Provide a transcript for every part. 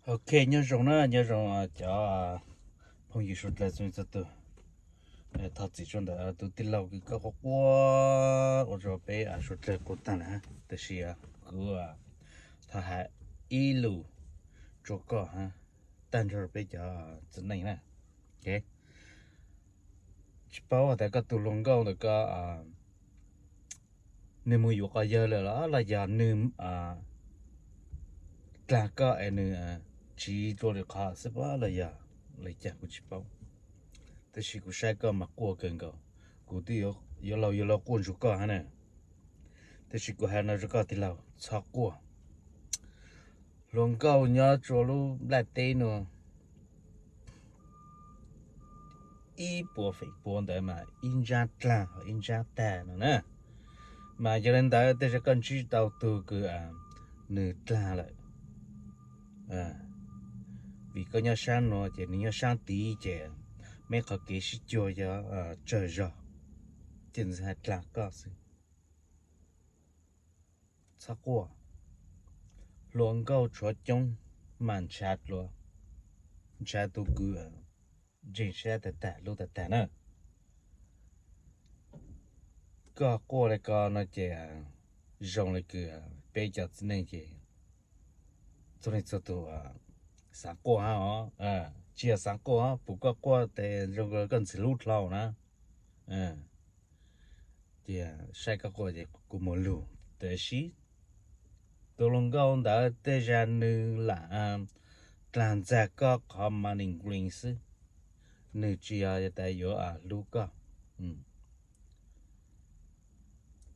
Ok, nyob zoo na, nyob zoo cov phooj ywg suav dlawg txhua txhua tus. Thov txim rau ntawm tus tij laug kws koj quaj quaj ua rau peb suav dlawg quaj tag na, tab sis kuv thov has ib lus rau koj tag nrho rau peb cov txiv neej na. Tsis paub has tas koj tus hluas nkauj ntawm koj nws mus yuav qhov yawg lawm los los yog nws dlaag koj es nws tsiv dlua lwm qhov xwb pab los yog li cas kuv tsis paub. Tab sis kuv saib koj mas quaj kawg nkaus, kuv twb yuav laug yuav laug quaj ntsug koj hab na. Tab sis kuv has no rau koj tij laug, txhob quaj. Hluas nkauj nyob rua lub nplaj teb nuav ib puas feem pua ntawd mas ib ntsab dlaag ho ib ntsab tag no na. Mas yog li ntawd tej zaum koj ntsib tau tug kws nws dlaag lawm, vim koj nyob saab nuav ces nws nyob saab tid ces meb qhov kev sib cuag yog tsawg zog, ces nws has dlaag koj xwb. Txhob quaj, hluas nkauj tshuav coob, mas ntshav dlua, ntshav tus kws ntseeg sab tag tag lub tag tag na. Koj quaj li ko no ces zoo li kws peb cov txiv neej ces txhua leej txhua tus xaav quaj hab os. Tsis yog xaav quaj, pum koj quaj tes zoo koj ntxim hlub dlhau na. Ces saib koj quaj ces kuv muaj lug, tab sis tus hluas nkauj ntawd tej zag nws lam dlaag ntxag koj qhov money green xwb, nws tsis yog tas yuav hlub koj.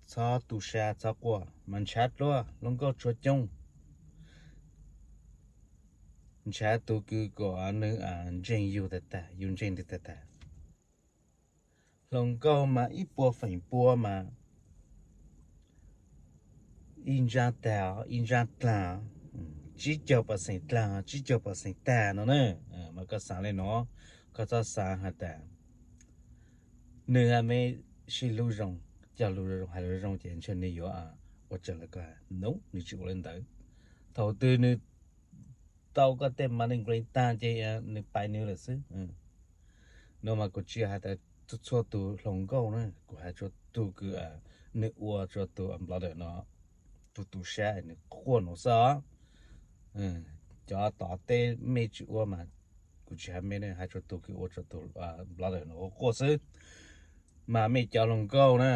Txhob tu sab txhob quaj mas ntshav dlua, hluas nkauj tshuav coob. Ntshav tus kws kom nws ntseeg yug tag tag, yug ntseeg nws tag tag. Hluas nkauj mas ib puas feem pua mas ib ntsab tag, ib ntsab dlaag, tsib caug percent dlaag, tsib caug percent tag no na. Mas koj xaav li no, koj txhob xaav has tas nws hab meb sib hlub zoo, cog lus zoo, hais lus zoo ces ntshe nws yuav ua raws li koj has. Nub, nws tsis ua li ntawd. Thaum twg nws tau koj tej money green tag ces nws pais nws lawm xwb. No mas kuv tsis has tas txhua tug hluas nkauj na, kuv has rua tug kws nws ua rua tus blogger no, tus tu sab nws quaj nuav xwb os. Cov tom teb mej tsis ua mas kuv tsis has mej, has rua tug kws ua rua tus blogger no quaj xwb. Mas mej cov hluas nkauj na,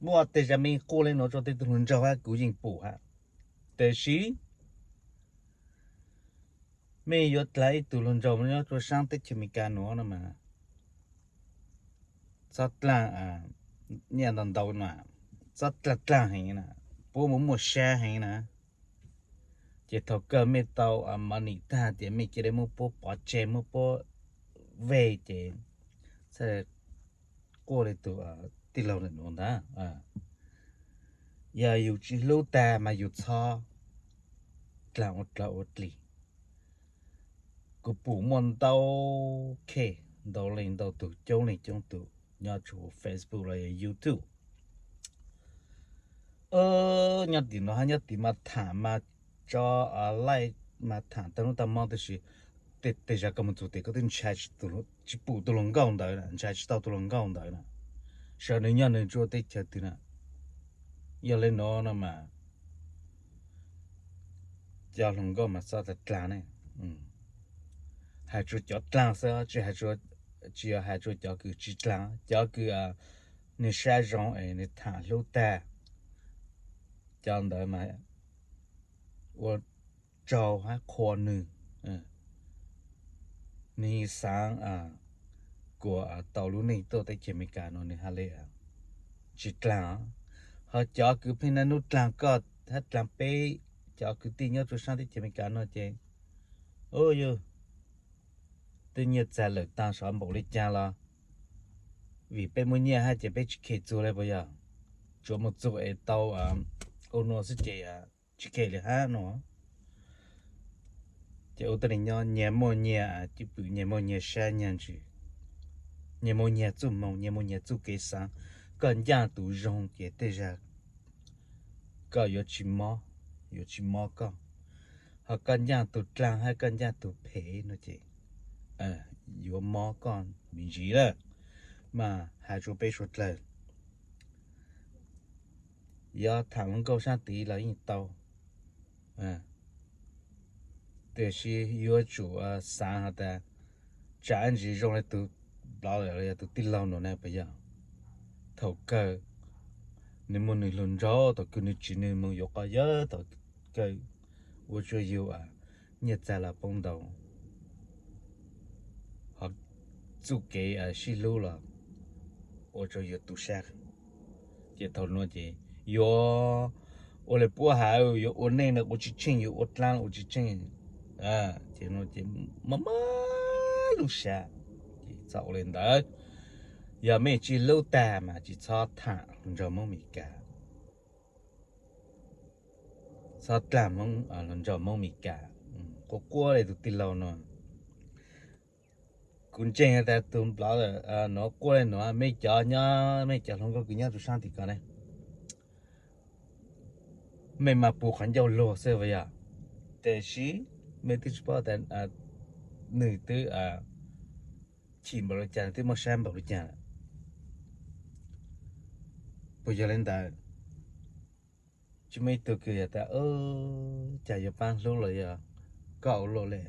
muaj tej zag mej quaj li no rua tej tug hluas nraug hab kuv yeej pum hab. Tab sis mej yuav dlaag ib tug hluas nraug nyob rua saab teb chaws Amelikas nuav no mas txhob dlaag nyiaj ntau ntau na, txhob dlaag dlaag heev na, puab muaj muaj sab heev na. Ces thaum kawg mej tau money tag tias mej cia li muab puab pov tseg, muab puab veg ces txhaj quaj li tug tij laug ntawm nuav ntag. Yog yus tsis hlub tag mas yus txhob dlaag ua dlaag ua dlig. Kuv pum muaj ntau case, ntau leej ntau tug, coob leej coob tug nyob rua Facebook los yog YouTube. Nyob tim no hab nyob tim mas tham mas tso laij mas tham tag hnub tag hmo, tab sis tej zag koj mus txug tim koj twb ntshai tsis pum tus hluas nkauj ntawd, ntshai tsis tau tus hluas nkauj ntawd na, saib nws nyob nws rua teb chaws twg na. Yog li no no mas cov hluas nkauj mas txhob dlaag ne, hais rua cov dlaag xwb, tsis yog hais rua cov kws tsis dlaag. Cov kws nws sab zoo es nws tham hlub tag, cov ntawd mas ua tsaug hab qhuas nws, nws xaav kuas tau lub neej tuaj teb chaws Amelikas no nws hab le tsis dlaag. Ho cov kws pheej naj nub dlaag koj hab dlaag peb cov kwv tij nyob rua saab teb chaws Amelikas no ces, u yug, tej nyiaj txag lawm taag sav npaum li cas los vim peb muaj nyiaj hab ces peb tsis khe txug li puas yog? Tsuav mus txug es tau ua nua xwb ces tsis khe li hab no. Ces ua tuab neeg nyob nyias muaj nyias cwj pwm, nyias muaj nyias sab nyias ntsws, nyias muaj nyias txuj moo, nyias muaj nyias txuj kev xaav. Koj ncaaj tus zoo ces tej zag koj yuav tsis mob, yuav tsis mob koj. Ho koj ncaj tus dlaag hab koj ncaj tus phem no ces yuav mob koj me ntsis lawm. Mas has rua peb suav dlawg, yuav tham hluas nkauj sab tid los yeej tau, tiam sis yuav tsum xaav has tas tsam ntsis zoo le tug nplov lawm los yog tug tij laug nuav na puas yog. Thaum kawg nwg muaj nwg hluas nraug, thaum kawg nwg tsim nwg moog yuav quas yawg, thaum kawg ua rua yug nyiaj txag los poob ntau, ho txuj kev sib hlub los ua rua yug tu sab. Ces thaum nuav ces yuav ua le puab has, yuav ua neej no ua tsis tsheej, yuav ua dlaab ua tsis tsheej. Ces mob mob lub sab, ces txhob ua le ntawd. Yog mej tsis hlub tag mas tsis txhob tham hluas nraug Hmoob Meskas, txhob dlaag hluas nraug Hmoob Meskas. Quaj quaj le tug tij laug nuav. Kuv ntseeg has tas tug nplov nuav quaj le nuav, mej cov nyob, mej cov hluas nkauj kws nyob rua sab tim ko ne, mej mas pum qhov ncauj luag xwb puas yog? Tiam sis mej twb tsis paub tas nwg twb chim npaum le caag, nwg twb mob sab npaum le caag lawm. Puas yog le ntawd? Tsis muaj ib tug kws yog tas, cas yuav paab hlub los yog koj ua luaj le.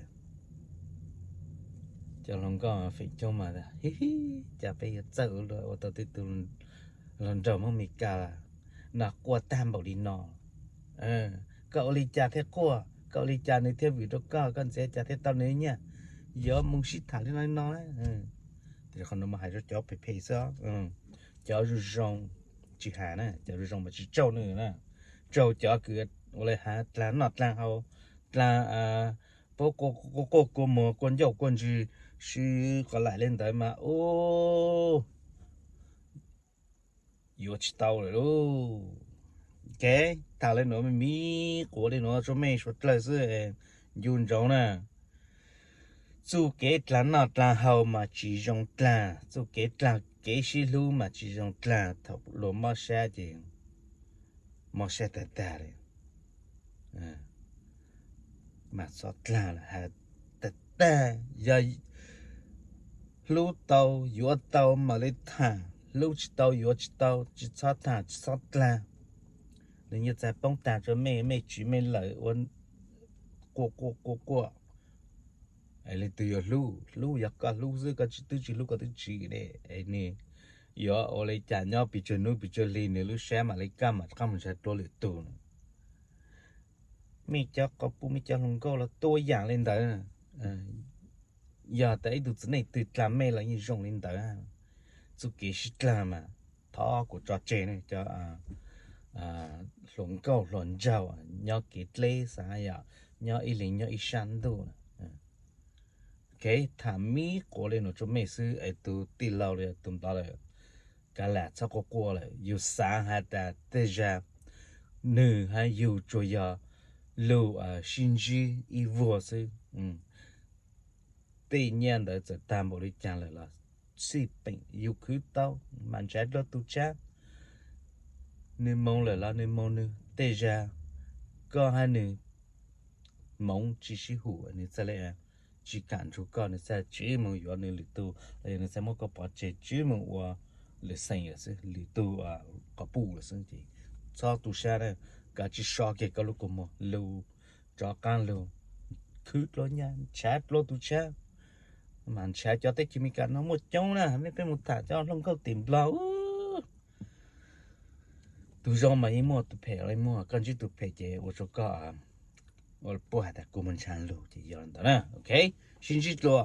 Cov hluas nkauj feem coob mas, hib hib, cas peb yuav txawj ua luaj ua tau tej tug hluas nraug Hmoob Meskas na quaj tag npaum li no. Koj ua li cas thiaj quaj, koj ua li cas nws thiaj vwm rau koj, koj ntxias cas thiaj tau nws nyiaj? Yuav moog sib tham li no li no. Tes qhov nuav mas hais rau cov phem phem xwb, cov zoo zoo tsis has na, cov zoo zoo mas tsis tsaug nws na. Tsaug cov kws ua le has dlaag noj dlaag haus, dlaag paub quaj quaj kua muag kua ncauj kua ntswg, sib qhov laim le ntawd mas ub, yuav tsis tau lawm lauj. Kev tham le nuav me me quav le nuav rua mej suav dlawg xwb, ncu ntsoov na. Txuj kev dlaag noj dlaag haus mas tsis zoo dlaag, txuj kev dlaag kev sib hlub mas tsis zoo dlaag. Thaum luag mob sab ces mob sab tag tag li, mas txhob dlaag lawm. Has tag tag, yog hlub tau yuav tau mam li tham, hlub tsis tau yuav tsis tau, tsis txhob tham tsis txhob dlaag. Nws nyiaj txag poob tag rua mej, mej tsiv mej lawm ua quaj quaj quaj quaj. Leej twg yuav hlub? Hlub yog koj hlub xwb, koj tsis, twb tsis hlub koj twb tsiv le. Nws yuav ua li cas nyob pes tsawg hnub pes tsawg hli nws lub sab mam li kaj mam rov qab mus nrhav dlua lwm tug na. Mej cov quas puj mej cov hluas nkauj los tua yaam li ntawd. Yog tas ib tug txiv neej twg dlaag mej los yeej zoo li ntawd. Txuj kev sib dlaag mas thov kuas tso tseg ne cov hluas nkauj hluas nraug nyob kev dleb xav yom, nyob ib leeg nyob ib sab ntuj. Kev tham me quav le nuav rua mej xwb es tug tij laug los yog tug nplog lawm, kav lam txhob quaj quaj lawm. Yug xav has tas tej zag nwg hab yug tsuas yog lug sib ntsib ib vuag xwb. Tej nyiaj ntawd txawm tag npaum li caag lawm los xij peem yug khwv tau, mas nrhav dlua tug tshab. Nwg moog lawm los nwg moog nwg, tej zag koj hab nwg moov tsi sib hum, nwg txhaj le tsi kaam nrug koj, nwg txhaj tswv moog yuav nwg lwm tug, los yog nwg txhaj muab koj pov tseg tswv moog ua lwm xeem lawm xwb, lwm tug quas puj lawm xwb. Ces txhob tu sab na, kav tsij so kiag koj lub kua muag lug, rov qaab lug khwv dlua nyaj, nrhav dlua tug tshab. Mas nrhav cov teb chaws Amelikas no muaj coob na, mej peb moog tham cov hluas nkauj tim Nplog, tug zoo mas yeej muaj, tug phem los yeej muaj. Koj ntsib tug phem ces ua rua koj ua puab has tas kuv moog nrhav lug ces yog ntawd na. Ok, sib ntsib dlua.